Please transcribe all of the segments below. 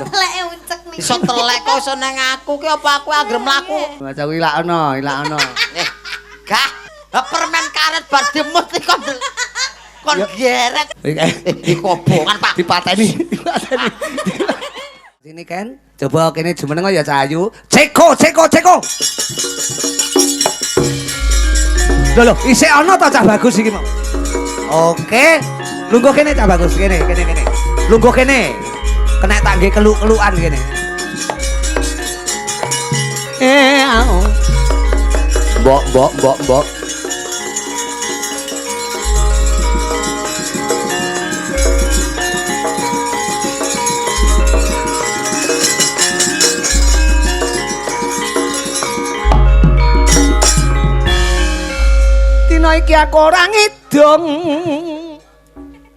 Teleke uncek niki. Iso telek kok iso nang aku ki apa aku anggere mlaku. Maca kuwi ilakno, ilakno. Eh, gah. Permen karet bar dimut iki kon kon geret. Iku obongan, Pak. Dipateni, dipateni. Sini Ken, coba kene jumeneng ya Cahayu. Ceko, ceko, ceko. Lho lho, isih ana ta cah bagus iki mau. Oke, lungguh kene cah bagus kene, kene kene. Lungguh kene. Kena tak nggih keluk-kelukan kene. Eh, au. Mbok, mbok, mbok, mbok. Dina iki aku ora ngidung.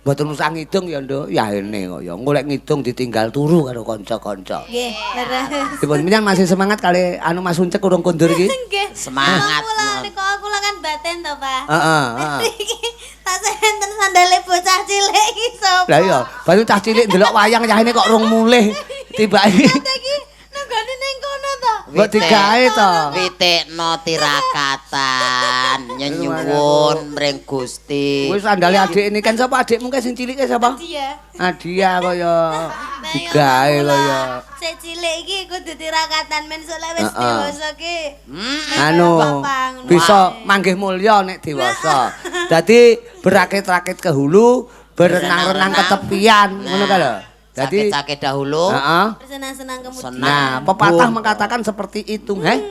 Mboten usah ngidung ya, Nduk. Ya ene kok ya. Engko lek ngidung ditinggal turu karo kanca-kanca. Nggih, leres. Dipun minang masih semangat kali anu Mas Uncek urung kondur iki. Nggih. Semangat. Aku lah niku aku lah kan baten to, Pak. Heeh, heeh. Iki tak enten sandale bocah cilik iki sapa? Lah iya, baru cah cilik ndelok wayang cah ini kok rung mulih. Tibake Iki nenggone ning kono to. mbok digawe to. Witekno tirakatan nyenyuwun mring Gusti. Kuwi sandale adik ini kan sapa adikmu kae sing cilik kae sapa? Dia. Adia kaya digawe kaya Sik cilik iki kudu tirakatan men sok lek wis Heeh. dewasa ki. Anu Bapak, ngono. bisa manggih mulya nek dewasa. Dadi berakit-rakit ke hulu, berenang-renang ke tepian, ngono ka lho. Dadi Sakit-sakit dahulu, heeh. Bersenang-senang kemudian. Senang. Nah, pepatah mengatakan seperti itu, heh.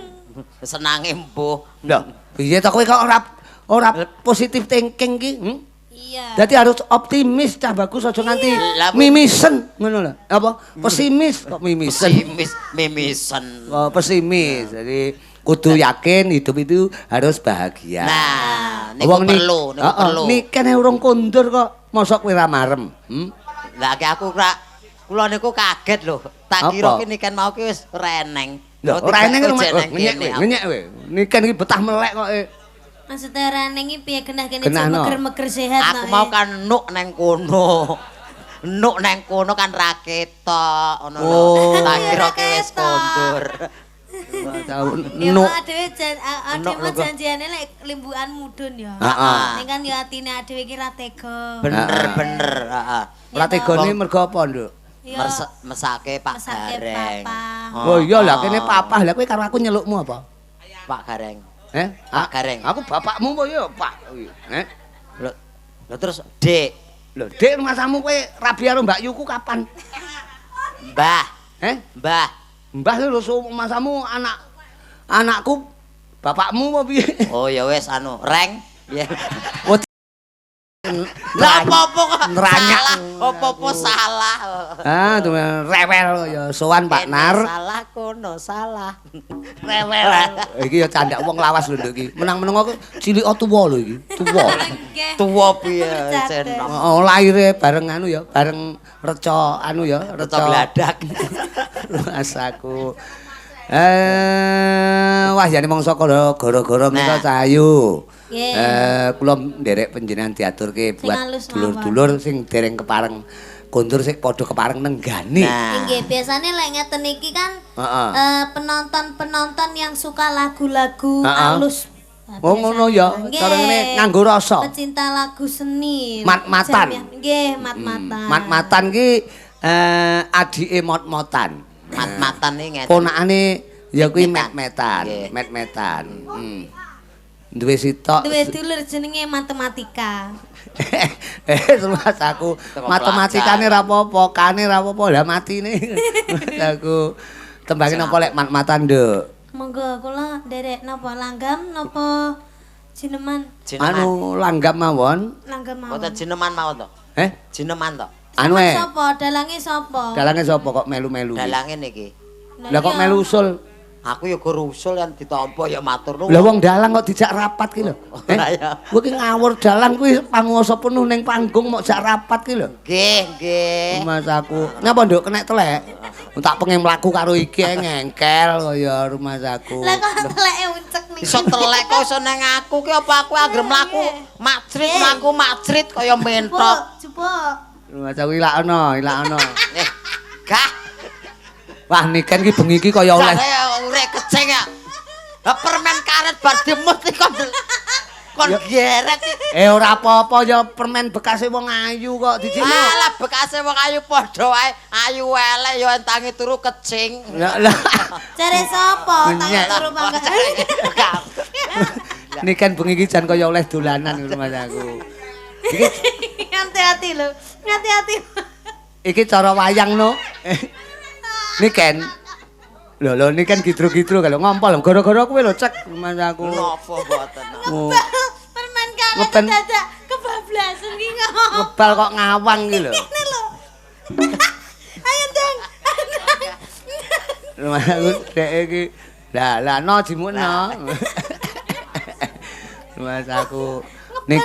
Senange mbuh. Lho, piye to kowe kok ora ora positif thinking ki? Hmm? Iya. Dadi harus optimis cah bagus aja nganti Lah, bu- mimisen ngono lho. Apa? Pesimis kok mimisen. Pesimis, mimisen. Oh, pesimis. Jadi kudu yakin hidup itu harus bahagia. Nah, niku perlu, niku perlu. Niken urung kondur kok, mosok kowe ra marem. Hmm? Lah ki aku ora kula niku kaget lho. Tak kira ki niken mau ki wis ora eneng. Lho, ora eneng ngenyek kowe, ngenyek kowe. Niken iki betah melek kok. Maksudnya ora eneng iki piye genah kene meger-meger sehat Aku mau kan nuk neng kono. Nuk neng kono kan ra ketok ngono lho. Tak kira ki wis kondur. Nuk. Adewe adewe janjiane lek limbukan mudhun ya. Heeh. Ning kan ya atine adewe iki ra tega. Bener-bener, heeh. Ora tegane mergo apa, Nduk? Mesake Pak Gareng. Oh iya lah kene papah lah kowe karo aku nyelukmu apa? Pak Gareng. Eh? Pak Gareng. Aku bapakmu apa ya, Pak? Eh? Lho, lho terus Dik. Lho, Dik masamu kowe rabi karo Mbak Yuku kapan? Mbah. Eh? Mbah. Mbah lho masamu anak anakku bapakmu apa piye? Oh ya wis anu, Reng. Piye? Lah apa-apa kok salah, apa-apa salah. Ah, tuh rewel ya sowan Pak Nar. Salah kono, salah. Rewel. Iki ya candak wong lawas lho nduk iki. Menang-menang aku cilik tuwa lho iki, tuwa. Tuwa piye jeneng. Oh, lahire bareng anu ya, bareng reca anu ya, reca gladak. Rasaku. Wah jane mangsa gara-gara menika Cahayu. Kula nderek panjenengan diaturke buat dulur-dulur sing dereng kepareng kondur sik padha kepareng nenggani. Nggih, biasane lek ngeten iki kan penonton-penonton yang suka lagu-lagu halus. Oh ngono ya, cara ngene nganggo rasa. Pecinta lagu seni. Mat-matan. Nggih, mat-matan. Mat-matan ki adike mot-motan. Mat-matan iki ngeten. Ponakane ya kuwi met-metan, met-metan. Duwe sitok. Duwe dulur jenenge matematika. Mas aku matematikane ra apa-apa, kane ra apa-apa, lah matine. Aku tembange napa lek mat-matan, Nduk? Monggo kula nderek napa langgam napa jineman? Anu langgam mawon. Langgam mawon. Mboten jineman mawon to? Eh? Jineman to? Anu e. Sapa? Dalange sapa? Dalange sapa kok melu-melu? Dalange niki. Lah kok melu usul? Aku ya gur usul yang ditampa ya matur nuwun. Lah wong dalang kok dijak rapat ki lho. Kowe ki ngawur dalang kuwi panguwasa penuh ning panggung mok jak rapat ki lho. Nggih, nggih. Mas aku. Ngapa nduk kenek telek? Tak pengen mlaku karo iki ngengkel kaya rumahku. Lah kok teleke uncek niki. Iso telek kok iso nang aku ki apa aku anggere mlaku macrit mlaku macrit kaya mentok. Jupuk. Rumah aku ilakno, ilakno. Gah. Wah, Niken ki bengi iki kaya oleh Jare urek kecing ya. Lah permen karet bar dimut iki kon geret iki. Eh ora apa-apa ya permen bekase wong ayu kok dijikno. Alah bekase wong ayu padha wae, ayu elek ya entangi turu kecing. Lah lah. Jare sapa tangi turu pangga. Niken bengi iki jan kaya oleh dolanan ngono Mas aku. Iki hati-hati lho, hati-hati. Iki cara wayang no. Niken. Lho lho Niken gidro-gidro kalau ngompol gara-gara kowe lho cek Mas aku. Napa mboten. Permen karet dadak kebablasan ki ngomong. Ngebal kok ngawang ki lho. Ngene lho. Ayo ndang. Lho Mas aku dek iki. Lah lah no jimukno. Mas aku nek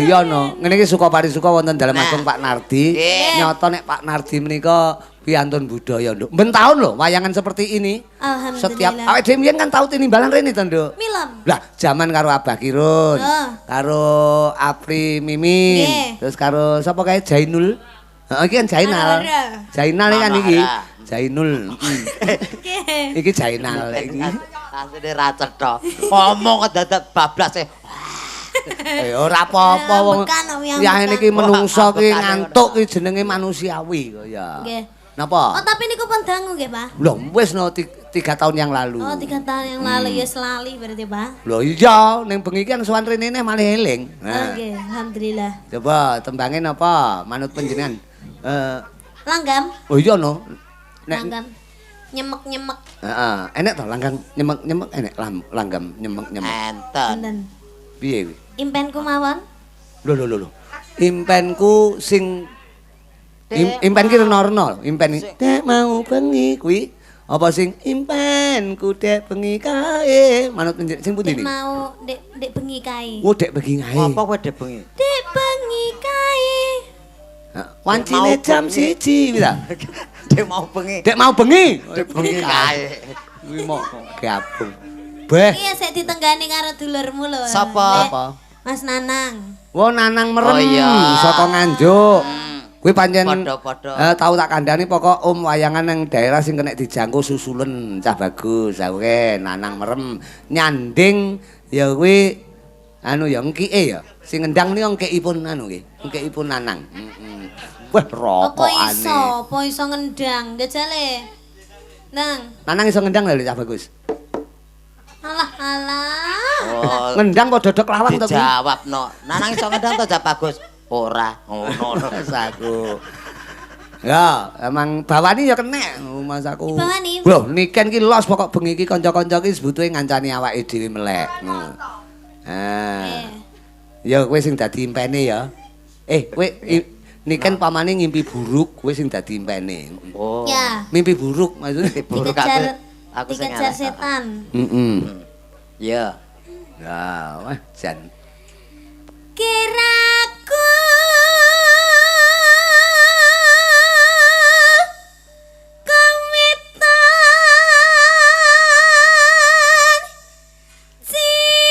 iya no. Ngene iki suka parisuka wonten dalem agung Pak Nardi. Nyata nek Pak Nardi menika piantun budaya, Nduk. Ben taun lho wayangan seperti ini. Alhamdulillah. Setiap awake dhewe mbiyen kan tau tinimbalan rene to, Nduk. Milem. Lah, jaman karo Abah Kirun, karo Apri Mimin, terus karo sapa kae Jainul. Heeh, iki kan Jainal. Jainal kan iki. Jainul. Iki Jainal iki. Asline ra cetha. Ngomong dadak bablas e. Eh ora apa-apa wong. Ya niki menungso ki ngantuk ki jenenge manusiawi kok ya. Nggih. Napa? Oh, tapi niku pun dangu nggih, Pak. Lho, wis no 3 tahun yang lalu. Oh, 3 tahun yang lalu ya selali berarti, Pak. Lho iya, ning bengi iki kan sowan rene malah eling. Nah. Nggih, alhamdulillah. Coba tembange napa? Manut panjenengan. Langgam. Oh iya no. Nek langgam nyemek-nyemek. Heeh, enek to langgam nyemek-nyemek enek langgam nyemek-nyemek. Enten. Piye kuwi? Impenku mawon. Lho lho lho. Impenku sing impen ki rena-rena, impen dek mau bengi kuwi apa sing impenku dek bengi kae manut sing pundi niki? Mau dek dek bengi kae. Oh, dek bengi kae. Apa kowe dek bengi? Dek bengi kae. Wancine jam 1 kuwi ta. Dek mau bengi. Dek mau bengi. Dek bengi kae. Kuwi mau gabung. Beh. Iya sik ditenggani karo dulurmu lho. Sapa? Apa? Mas Nanang. Wo Nanang merem oh, iya. Saka Nganjuk. Kuwi pancen padha-padha. Tau tak kandhani pokok om wayangan nang daerah sing kena dijangkau susulen cah bagus. Oke, Nanang merem nyanding ya kuwi anu ya engkike ya. Sing ngendang niku engkikipun anu nggih, engkikipun Nanang. Heeh. Wah, rokokane. Apa iso? Apa iso ngendang? Jajale. Nang. Nanang iso ngendang lho cah bagus. Alah alah. Oh, ngendang kok dodok lawang to kuwi? Dijawab no. Nanang iso ngendang to cah bagus? Ora, ngono aku. Ya, emang bawani ya kenek Mas aku. Bawani. Loh, Niken ki los pokok bengi iki kanca-kanca ki sebutuhe ngancani awake dhewe melek. Heeh. Ya kowe sing dadi impene ya. Kowe Niken pamane ngimpi buruk, kowe sing dadi impene. Oh. Ya. Mimpi buruk maksudnya buruk aku sing dikejar setan. Heeh. Ya. Ya, wah jan. Kiraku kawitan citra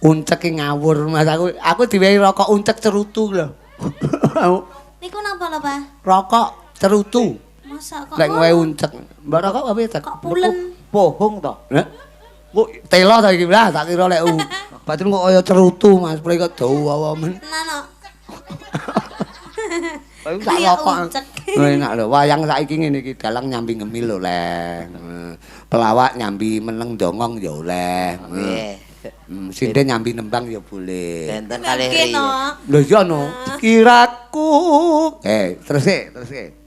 uncek ngawur Mas aku diwehi rokok uncek cerutu lho. Niku napa lho Pak? Rokok cerutu. Masa kok lek ngowe uncek. Mbak rokok apa ya? Kok pulen? Bohong to. Hah? Kok telo ta iki lah tak kira lek batin kok kaya cerutu Mas, pre kok dawa men. Tenan kok. Sak rokok. Enak lho, wayang saiki ngene iki dalang nyambi ngemil lho, Leng. Pelawak nyambi meneng dongong ya oleh. Nggih. Sinden nyambi nembang ya boleh. Benten kalih ri. Lho iya no. Kiraku. Terus e, terus e.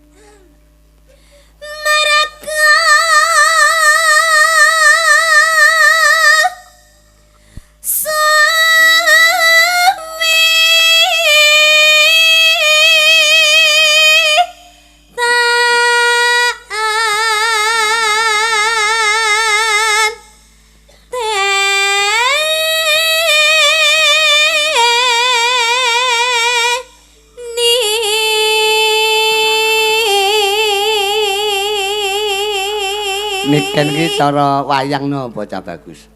Niken ki cara wayang napa cah bagus?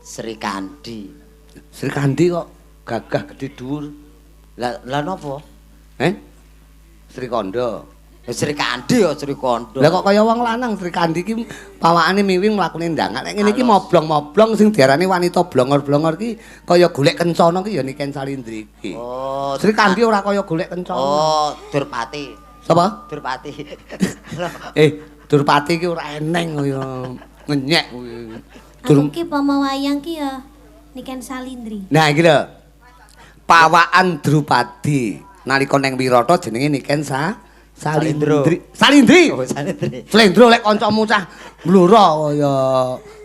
Sri Kandi. Sri Kandi kok gagah gedhe dhuwur. Lah lah napa? Eh? Srikandha. Srikandi ya Srikandha. Lah kok kaya wong lanang Srikandi iki pawakane miwing mlakune ndangak. Nek ngene iki moblong-moblong sing diarani wanita blongor-blongor iki kaya golek kencana ki ya Niken Salindri iki. Oh, Srikandi ora kaya golek kencana. Oh, Durpati. Sapa? Durpati. Durpati iki ora eneng kaya ngenyek kuwi. Aku ki pomo wayang ki ya Niken Salindri. Nah iki lho. Pawakan Drupadi nalika neng Wirata jenenge Niken Salindri. Salindri. Oh, Salindri. Slendro lek kancamu cah mbloro kaya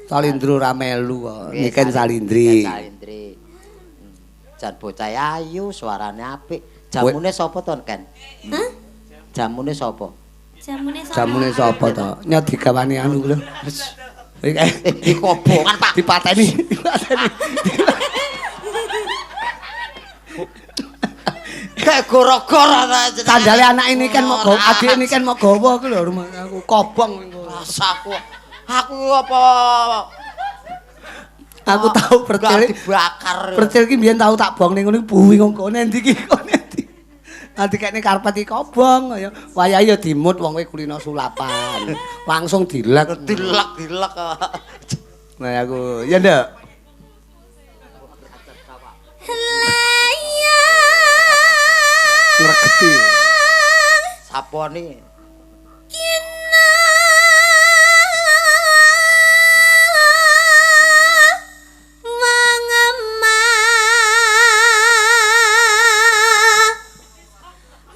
Salindro ra melu kok. Niken Salindri. Niken Salindri. Jan bocah ayu, suarane apik. Jamune sapa to, Ken? Hah? Jamune sapa? Jamune sapa? Jamune sapa to? Nyot digawani anu lho. Iki kobongan, Pak. Dipateni, dipateni. Kayak goro-goro ta jenenge. Sandale anak ini kan mau gawa, adik ini kan mau gawa ku lho rumah aku kobong engko. Rasaku. Aku apa Aku tau percil dibakar. Percil ki mbiyen tau tak bong ning ngono buwi kok kene ndi iki kok ndi. Nanti kene karpet iki kobong kaya wayahe ya dimut wong kowe kulino sulapan. Langsung dilek. Dilek-dilek. Nah aku ya ndak. Ngregeti. Sapone. Kina wangema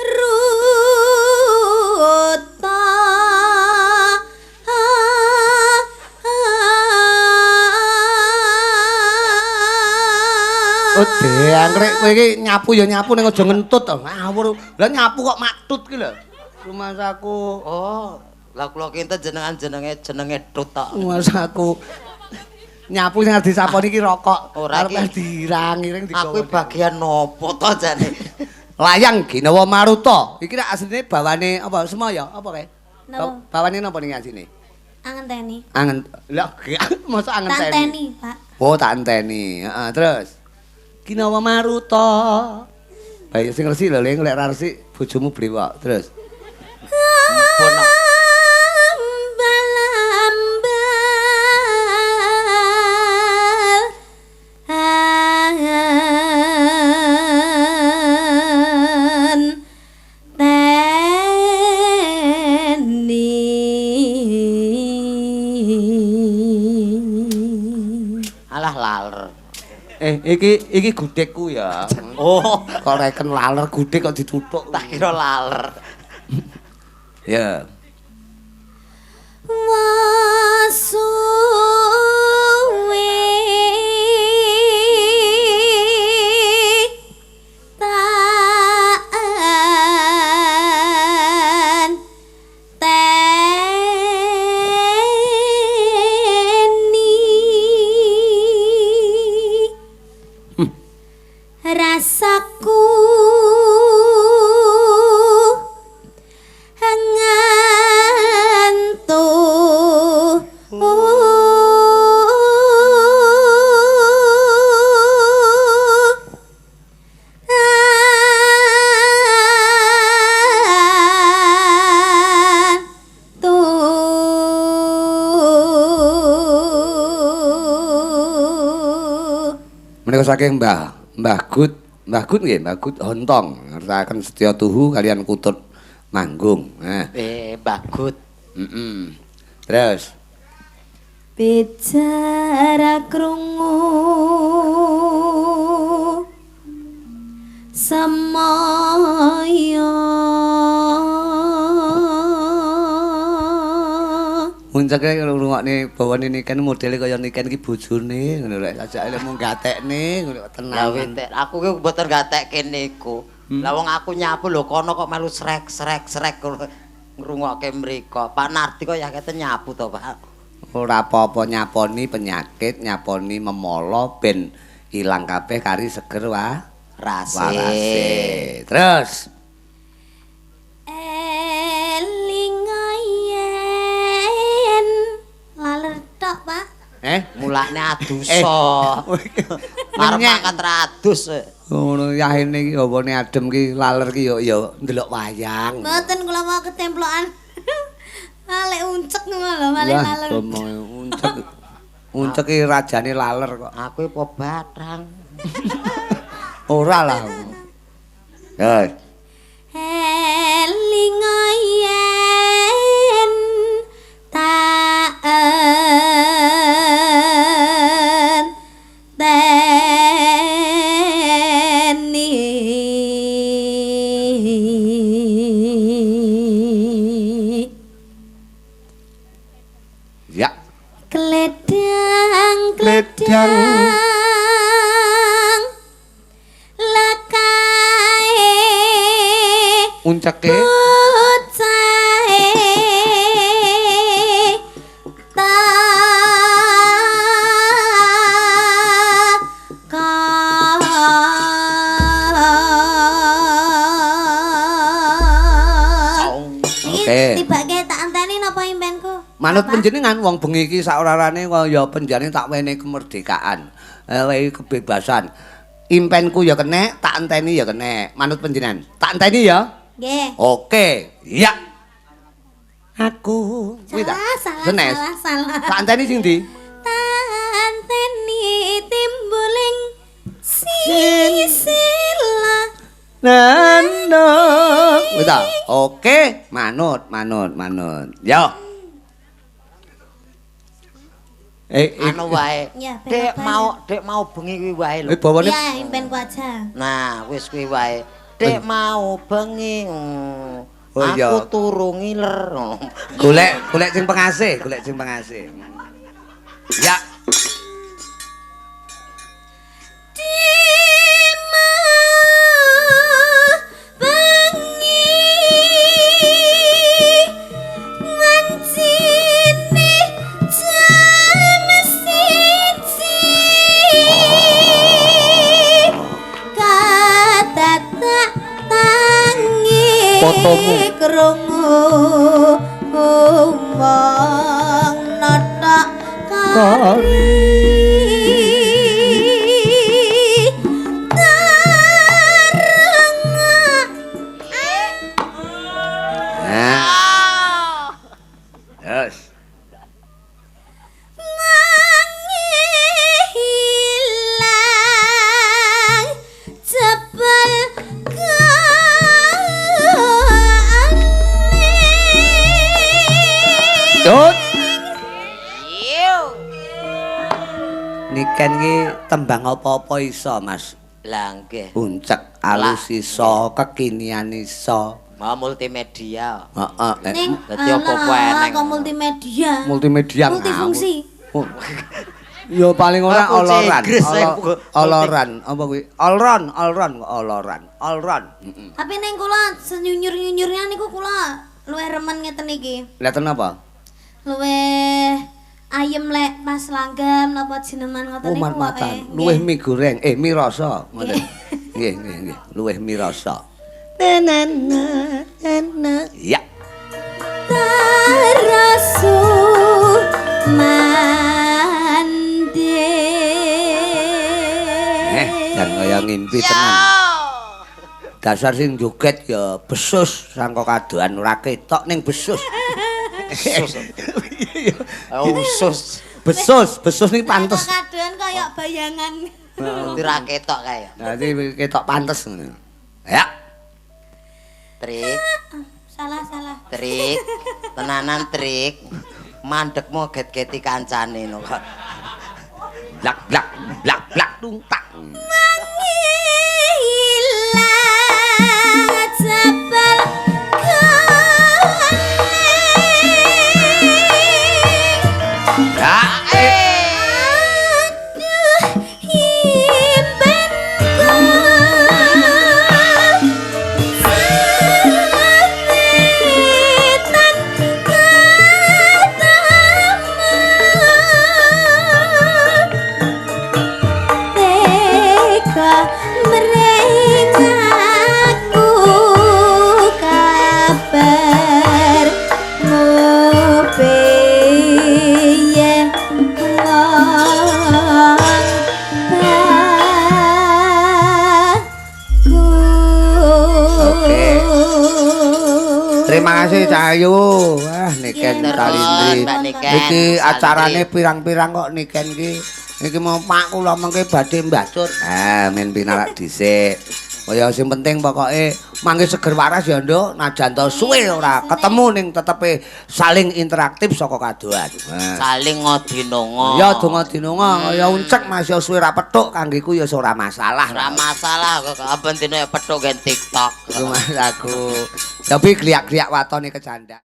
ruta. Oh, deangkrek kowe iki nyapu ya nyapu ning aja ngentut to. Ngawur. Lah nyapu kok maktut ki lho. Rumasaku. Oh, lah kula kinten jenengan jenenge tut tok. Rumasaku. Nyapu sing arep disaponi iki rokok. Ora Arep dirang-iring digawa. Aku bagian nopo to jane? Layang Ginawa Maruta. Iki rak asline bawane apa Semaya? Apa kae? Napa? Bawane napa ning asline? Angenteni. Angen. Lah mosok angenteni. Tak enteni, Pak. Oh, tak enteni. Heeh, terus. Ginawa Maruta. Baik sing resik lho, Ling, lek ra resik bojomu brewok. Terus. Ampun. Ambal-ambal an teni. Alah laler. Iki gudegku ya. Oh, kok reken laler gudeg kok dituthuk. Tak kira laler. Ya. Wasuwe taan teni rasaku ngantuk. Menika saking Mbah Gut, Mbah Gut nggih, Mbah Gut Hontong ngertakaken setya tuhu kalian kutut manggung. Nah. Mbah Gut. Heeh. Terus bicara krungu semaya. Muncake ngrungokne bawane Niken modele kaya Niken iki bojone ngono lho. Sajake lek mung gatekne ngono tenang. Lah witek aku ki mboten gatekke niku. Lah wong aku nyapu lho kono kok melu srek srek srek ngrungokke mriko. Pak Nardi kok ya kete nyapu to, Pak. Ora apa-apa nyaponi penyakit, nyaponi memolo ben ilang kabeh kari seger wa rase. Terus eling yen laler tok, Pak. Eh? Mulane adusa. Arep mangkat ra adus. Ngono yahene iki hawane adem ki laler ki ya ya ndelok wayang. Mboten kula mau ketemplokan. Malih uncek ngono lho, malih laler. Uncek. Uncek ki rajane laler kok. Aku apa batrang. Ora lah. Ya. Eling yen tak enteni. Ya. Kledang kledang lekae unceke bocahe takon. Oke. Tibake tak anteni napa impenku? Manut panjenengan wong bengi iki saorarane kaya penjane tak wenehi kemerdekaan, wenehi kebebasan. Impenku ya kenek, tak enteni ya kenek. Manut panjenengan. Tak enteni ya? Nggih. Oke. Ya. Aku kuwi ta? Salah, salah, salah, salah. Tak enteni sing ndi? Tak enteni timbuling sisila. Nano. Kuwi ta? Oke, manut, manut, manut. Yo. Anu wae. Dek mau, dek mau bengi kuwi wae lho. Bawane. Iya, impenku aja. Nah, wis kuwi wae. Dek mau bengi. Aku turu ngiler. Golek, golek sing pengasih, golek sing pengasih. Ya. Fotomu krungu wong notok kari tarengah. Yes. Mangilang jebal. Tut. Niken ki tembang apa-apa iso, Mas. Lah nggih. Uncek alus iso, kekinian iso. Mau multimedia. Heeh. Dadi apa-apa eneng. Kok multimedia. Multimedia. Multifungsi. Ya paling ora oloran. Oloran apa kuwi? Olron, olron kok oloran. Olron. Tapi ning kula senyunyur-nyunyurnya niku kula luwih remen ngeten iki. Lha napa? Luwih ayem lek pas langgam napa jineman ngoten niku. Mat-matan. Luwih mie goreng, mie rasa ngoten. Nggih, nggih, nggih. Luwih mie rasa. Na na na. Ya. Tarasu mande. Jan kaya ngimpi tenan. Dasar sing joget ya besus sangka kadohan ora ketok ning besus. Besus. Usus. Besus, besus niki pantes. Kadohan kaya bayangan. Dadi ra ketok kae. Dadi ketok pantes ngono. Ya. Trik. Salah, salah. Trik. Tenanan trik. Mandekmu get-geti kancane no kok. Blak blak blak blak tung tak. Mangilang jebal kaning. Ya. Aduh impenku samitan ketemu. Terima kasih Cahayu. Wah, Niken Nggih, Salindri. Mbak Niken. Iki acarane Salindri. Pirang-pirang kok Niken iki. Iki mau Pak, kula mengke badhe mbacur. Ah, men pinarak dhisik. Kaya sing penting pokoke mangke seger waras ya, Nduk. Najan to suwe ora ketemu ning tetepe saling interaktif saka kadohan. Nah. Saling ngodinonga. Ya donga dinonga kaya uncek Mas ya suwe ra petuk kanggeku ya ora masalah. Ora masalah kok aben dino ya petuk gen TikTok. Rumah aku. Tapi gliak-gliak watone kecandak.